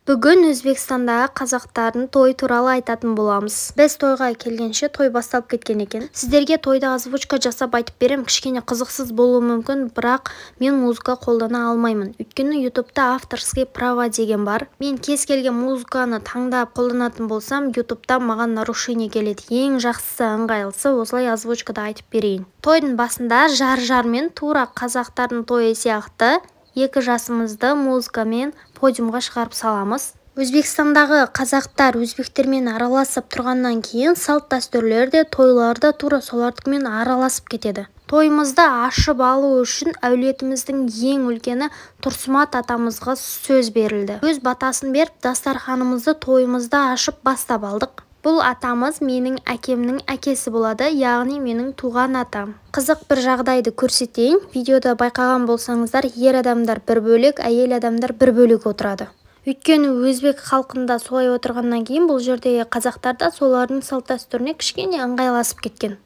Бүгін Өзбекстандағы қазақтардың той туралы айтатын боламыз. Біз тойға келгенше той басталып кеткен екен. Сіздерге тойда озвучка жасап айтып берем, кішкене қызықсыз болуы мүмкін, бірақ мен музыка қолдана алмаймын. Өйткені YouTube'та авторский права деген бар. Мен кез келген музыканы таңдап қолданатын болсам, YouTube'та маған нарушение келеді. Ең жақсысы, ыңғайлысы осылай озвучкада айтып берейін. Тойдың басында жар-жармен тура қазақтардың тойы сияқты екі жасымызды музыкамен подиумға шығарып саламыз. Өзбекстандағы қазақтар өзбектермен араласып тұрғаннан кейін салт-дәстүрлер де, тойлар да тура солардікімен араласып кетеді. Тойымызды ашып алу үшін әулетіміздің ең үлкені Тұрсымат атамызға сөз берілді. Өз батасын беріп, дастарханымызды, тойымызды ашып бастап алдық. Бұл атамыз менің әкемнің әкесі болады, яғни менің туған атам. Қызық бір жағдайды көрсетейін. Видеода байқаған болсаңыздар, ер адамдар бір бөлек, әйел адамдар бір бөлек отырады. Өйткені өзбек халқында солай отырғаннан кейін бұл жердегі қазақтар да солардың салт-дәстүріне кішкене ыңғайласып кеткен.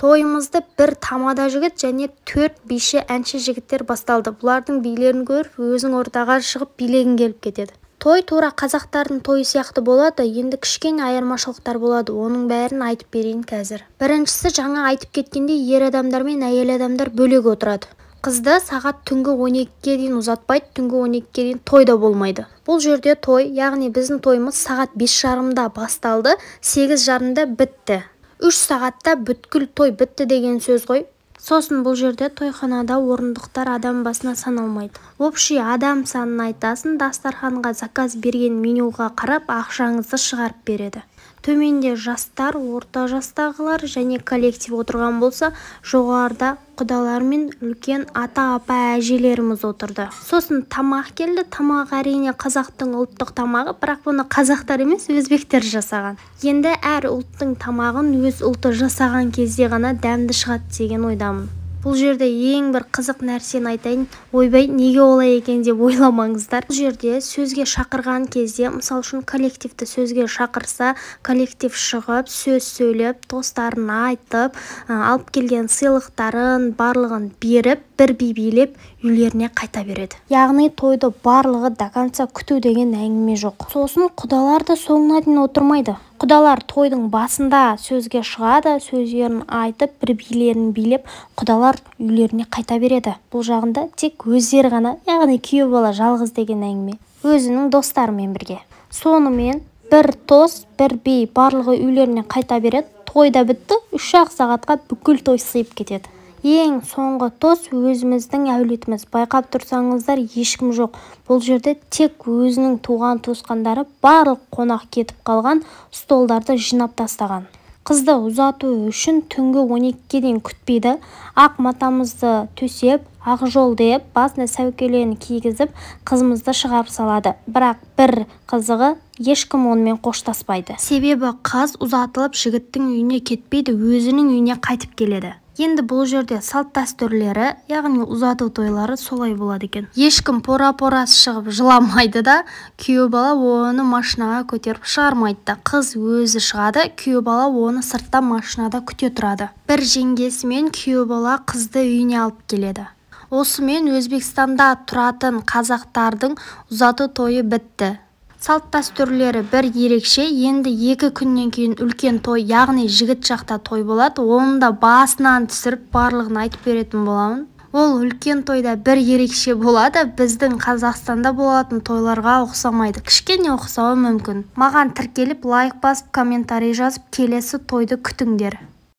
Тойымызды бір тамада жігіт және 4 биші әнші жігіттер басталды. Бұлардың билерін көріп, өзің ортаға шығып билегің келіп кетеді. Той тура қазақтардың тойы сияқты болады, енді кішкене айырмашылықтар болады, оның бәрін айтып берейін қазір. Біріншісі, жаңа айтып кеткендей, ер адамдар мен әйел адамдар бөлек отырады. Қызды сағат түнгі 12-ге дейін ұзатпайды, түнгі 12-ге дейін той да болмайды. Бұл жерде той, яғни біздің тойымыз сағат 5:30-да басталды, 8:30-да бітті. 3 сағатта бүткіл той бітті деген сөз ғой. Сосын бұл жерде тойханада орындықтар адам басына саналмайды. Общий адам санын айтасың, дастарханға заказ берген менюға қарап ақшаңызды шығарып береді. Төменде жастар, орта жастағылар және коллектив отырған болса, жоғарыда құдалар мен үлкен ата-апа әжелеріміз отырды. Сосын тамақ келді. Тамақ әрине қазақтың ұлттық тамағы, бірақ бұны қазақтар емес, өзбектер жасаған. Енді әр ұлттың тамағын өз ұлты жасаған кезде ғана дәмді шығады деген ойдамын. Бұл жерде ең бір қызық нәрсені айтайын, ойбай, неге олай екен деп ойламаңыздар. Бұл жерде сөзге шақырған кезде, мысал үшін коллективті сөзге шақырса, коллектив шығып, сөз сөйлеп, тостарын айтып, алып келген сыйлықтарын барлығын беріп, бір би билеп, үйлеріне қайта береді. Яғни тойды барлығы до конца күту деген әңгіме жоқ. Сосын құдалар да соңына дейін отырмайды. Құдалар тойдың басында сөзге шығады, сөздерін айтып, бір билерін билеп, құдалар үйлеріне қайта береді. Бұл жағында тек өздері ғана, яғни күйеу бала жалғыз деген әңгіме, өзінің достарымен бірге. Сонымен бір тос, бір би барлығы үйлеріне қайта береді. Той да бітті, 3-ақ сағатқа бүкіл той сыйып кетеді. Ең соңғы тос өзіміздің әулетіміз. Байқап тұрсаңыздар, ешкім жоқ. Бұл жерде тек өзінің туған туысқандары, барлық қонақ кетіп қалған, столдарды жинап тастаған. Қызды ұзату үшін түнгі 12-ге дейін күтпейді. Ақ матамызды төсеп, ақ жол деп, басына сәукелені кигізіп, қызымызды шығарып салады. Бірақ бір қызығы, ешкім онымен қоштаспайды. Себебі қыз ұзатылып жігіттің үйіне кетпейді, өзінің үйіне қайтып келеді. Енді бұл жерде салт-дәстүрлері, яғни ұзату тойлары солай болады екен. Ешкім пора-порасы шығып жыламайды да, күйеу бала оны машинаға көтеріп шығармайды да. Қыз өзі шығады, күйеу бала оны сыртта машинада күте тұрады. Бір жеңгесімен күйеу бала қызды үйіне алып келеді. Осымен Өзбекстанда тұратын қазақтардың ұзату тойы бітті. Салт-дәстүрлері бір ерекше, енді 2 күннен кейін үлкен той, яғни жігіт жақта той болады. Оны да басынан түсіріп барлығын айтып беретін боламын. Ол үлкен тойда бір ерекше болады, біздің Қазақстанда болатын тойларға ұқсамайды, кішкене ұқсауы мүмкін. Маған тіркеліп, лайк басып, комментарий жазып, келесі тойды күтіңдер.